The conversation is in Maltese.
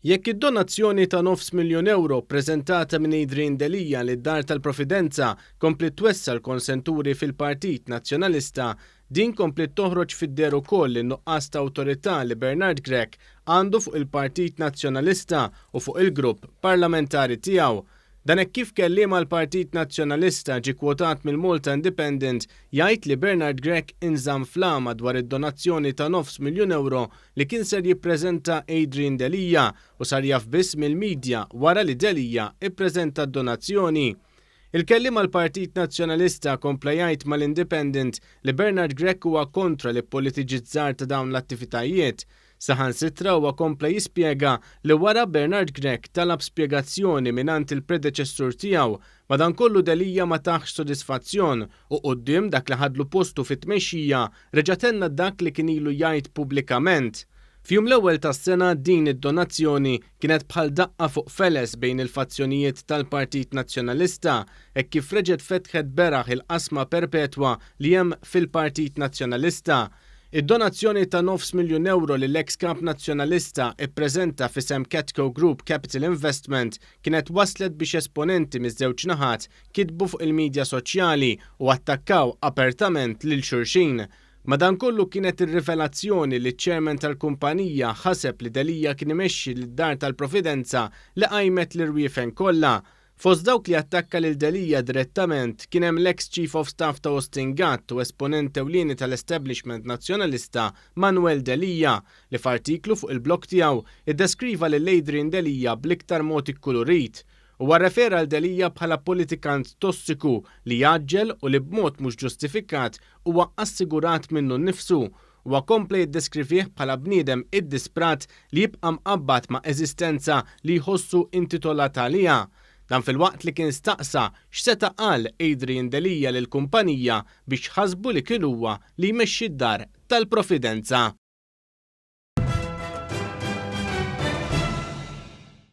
Jekk id-donazzjoni ta' nofs miljun ewro ppreżentata minn Adrian Delia lid-Dar tal-Providenza kompliet twessa' l-konsenturi fil-Partit Nazzjonalista, din kompliet toħroġ fid-deher ukoll in-nuqqas ta' awtorità li Bernard Grech għandu fuq il-Partit Nazzjonalista u fuq il-grupp parlamentari tiegħu. Dan hekk kif kelliem għall-Partit Nazzjonalista ġie kwotat mill-Malta Independent jgħid li Bernard Grech inżamm fl-għama dwar id-donazzjoni ta' nofs miljun ewro li kien ser jippreżenta Adrian Delia u sar jaf biss mill-media wara li Delia ippreżenta d-donazzjoni. Il-kelliem għall-Partit Nazzjonalista kompla jgħid mal-Independent li Bernard Grech huwa kontra l-ippolitiġizzar ta' dawn l-attivitajiet. Saħansitra huwa kompla jispjega li wara Bernard Grech talab spjegazzjoni mingħand il-predeċessur tiegħu, madankollu Delia ma tahx sodisfazzjon u quddiem dak li ħadlu postu fit-tmexxija reġa' tenna dak li kien ilu jgħid pubblikament. F'jum l-ewwel tas-sena din id-donazzjoni kienet bħal daqqa fuq feles bejn il-fazzjonijiet tal-Partit Nazzjonalista hekk kif reġgħet fetħet beraħ il-qasma perpetwa li hemm fil-Partit Nazzjonalista. Id-donazzjoni ta' nofs miljun ewro li l-eks Kap Nazzjonalista ippreżenta f'isem Catco Group Capital Investment kienet wasslet biex esponenti miż-żewġ naħat kitbu fuq il-midja soċjali u attakkaw apertament lil xulxin. Madankollu kienet ir-rivelazzjoni li ċ-chairman tal-kumpanija ħaseb li Delia kien imexxi lid-Dar tal-Providenza li qajmet l-irwiefen kollha. Fost dawk li attakka lil Delia direttament kien hemm l-eks Chief of Staff ta' Austin Gatt u esponent ewlieni tal-establishment Nazzjonalista Manuel Delia li f'artiklu fuq il-blog tiegħu iddeskriva lil Adrian Delia bl-iktar mod ikkulurit. Huwa rrefera għal Delia bħala politikant tossiku li jgħaġġel u li b'mod mhux ġustifikat huwa assigurat minnu nnifsu. Huwa kompla jiddeskrivih bħala bniedem iddisprat li jibqa' mqabbad ma' eżistenza li jħossu intitolat għaliha. Dan filwaqt li kien staqsa x'seta' qal Adrian Delia lill-kumpanija biex ħasbu li kien huwa li jmexxi d-Dar tal-Providenza.